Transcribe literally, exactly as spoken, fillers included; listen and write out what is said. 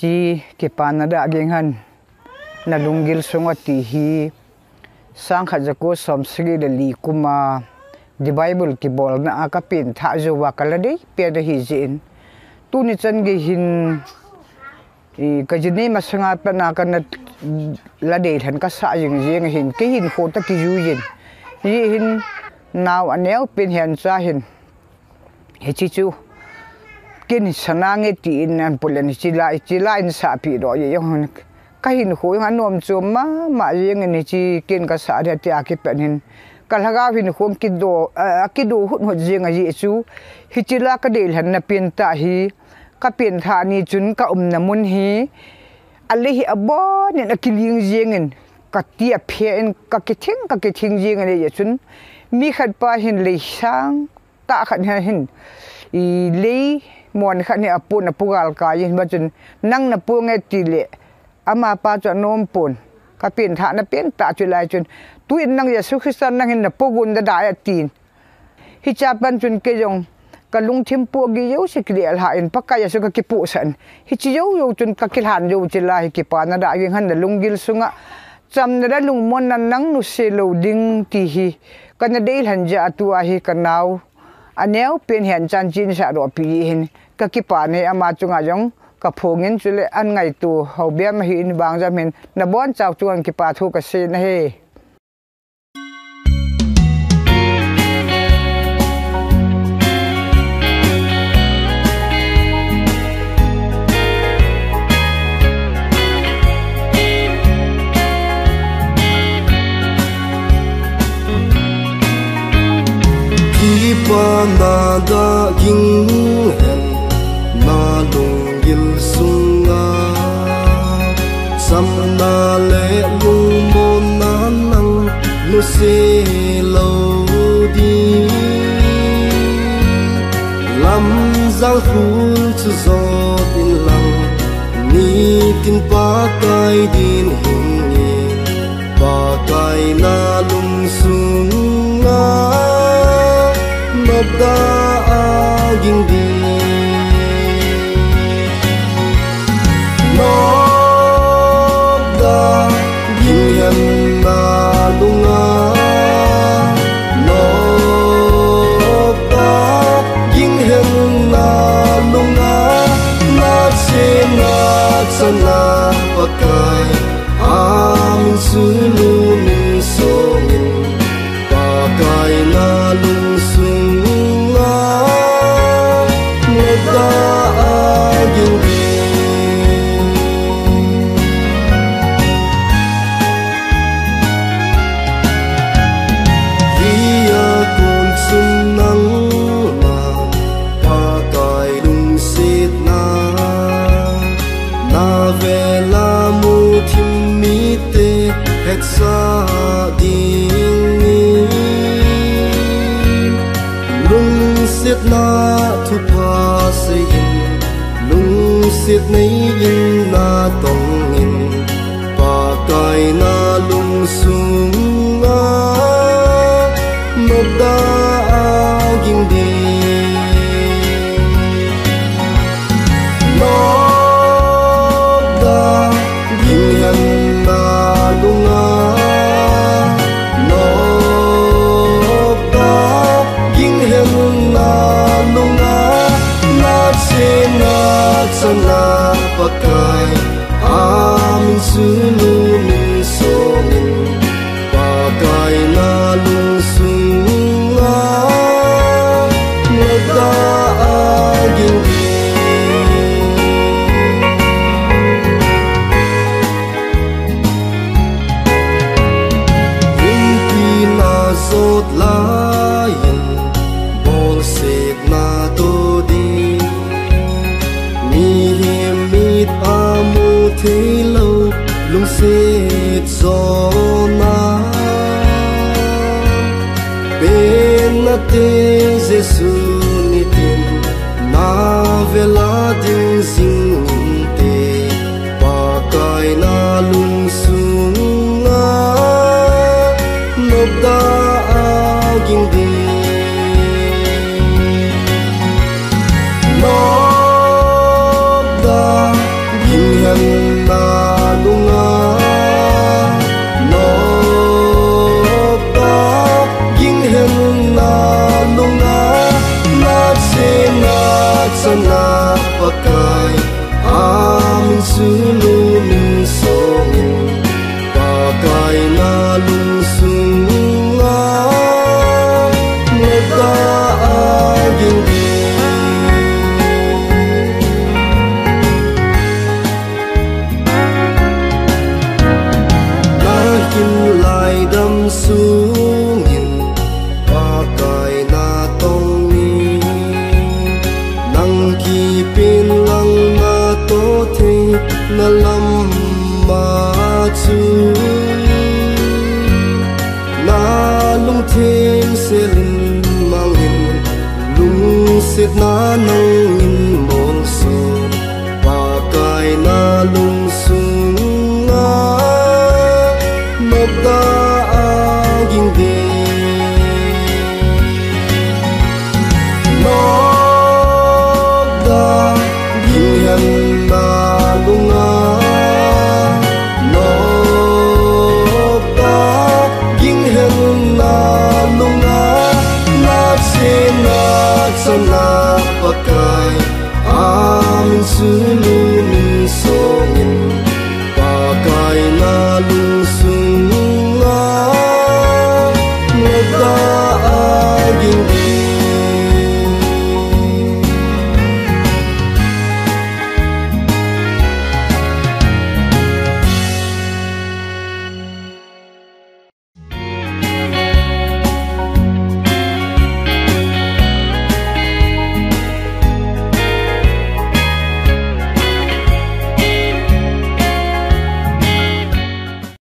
Ti kipana da ging hen, na lunggil sunga ti hi, sangkhat jako som sagi le li kuma, The Bible kibolna a ka pen tha jo wa ka la dei pen ahi jin. Tuni chan gei hin, i, ka jini masanga pana ka na la dei lhan ka sa jing jing hin, kei hin kho ta ki ju jin. Hi hin, nau a neo pen hian cha hin. Hichi chu, kin sana nge ti in an pulen hichi la, hichi la in sa pi do ye yong. Ka hin kho nga nom chu ma, ma jing in hichi kin ka sa dia ti a ki pen hin. Ka lhagao hin kho ki do, a, a ki do hut hut jing a ji chu. Hichi la ka dei lhan na pen ta hi, ka pen tha ni chun ka um na mun hi. A le hi a bon in a ki ling jing in, ka ti a phe in, ka ki thing, ka ki thing jing a le ye chun. Mi khat pa hin lei sang, ta khat hi hin, i lei mon khat hi a pun a pu gal ka yin ba chun, nang na pu nge ti le, ama pa chu a nom pun, ka pen tha na pen ta chu lai chun, tu in nang Jesu Christa nang hin na pu gun da da ya tin. Hi cha pan chun ke jong, ka lungthim pu gi yo si ki le alha in, Pakai Jesu ka ki pu san. Hi chi yo yo chun ka ki lhan yo chi la hi kipana da ging hen na lunggil sunga. Cham na da lungmon na nang nu se lo ding ti hi. Ka na dei lhan ja tu a hi ka nau. A neo pen hian chan chin sa ro pi hin ka kipa nei ama chunga jong ka phongin chule an ngaitu ho bem hi in bang jam hin na bon chau chunga kipa thu ka se na he. Kipana da ging hen na lunggil sunga, samna le lungmonna nang nu se lo di. Lamjang khul chu zot in lang, nitin Pakai din hing e. Pakai na lungsunga nopda a ging di. Nopda ging hen na lunga. Nopda ging hen na lunga. Na che na chana Pakai. Amin sunu min songin Pakai na lungsunga nopda a ging di. Hi a kun chun nangma Pakai lungsetna na vela mu thim mite hetsa ding in. Lungsetna thupha seiin, lungset neiin na tongin, Pakai na lungsunga nopda a ging di. Nopda ging hen na lunga. Nopda ging hen na lunga. Na che na chana Pakai. Amin sunu min songin Pakai na lungsunga nopda a ging di. Inpi na zot laiin bolsetna to di. Mihem mit a mu thei lo lungset zona. Pen nate Jesu nitin na vela ding zing inte. Pakai na lungsunga nopda a ging di. Nopda Na Pakai, amin chu numin songin, Pakai na lungsung a, nopda aging ding. Na hinlai dam sungin, Pakai na tong ni, nang kipin lang na to thei na lam ma chu, na lungthim selin mangin, lungsetna nangin molso, Pakai na lungsung a, nopda aging ding. Nopda ging hen na lung a, nopda ging hen na lung a, na chena chana Pakai, amin chu numin songin,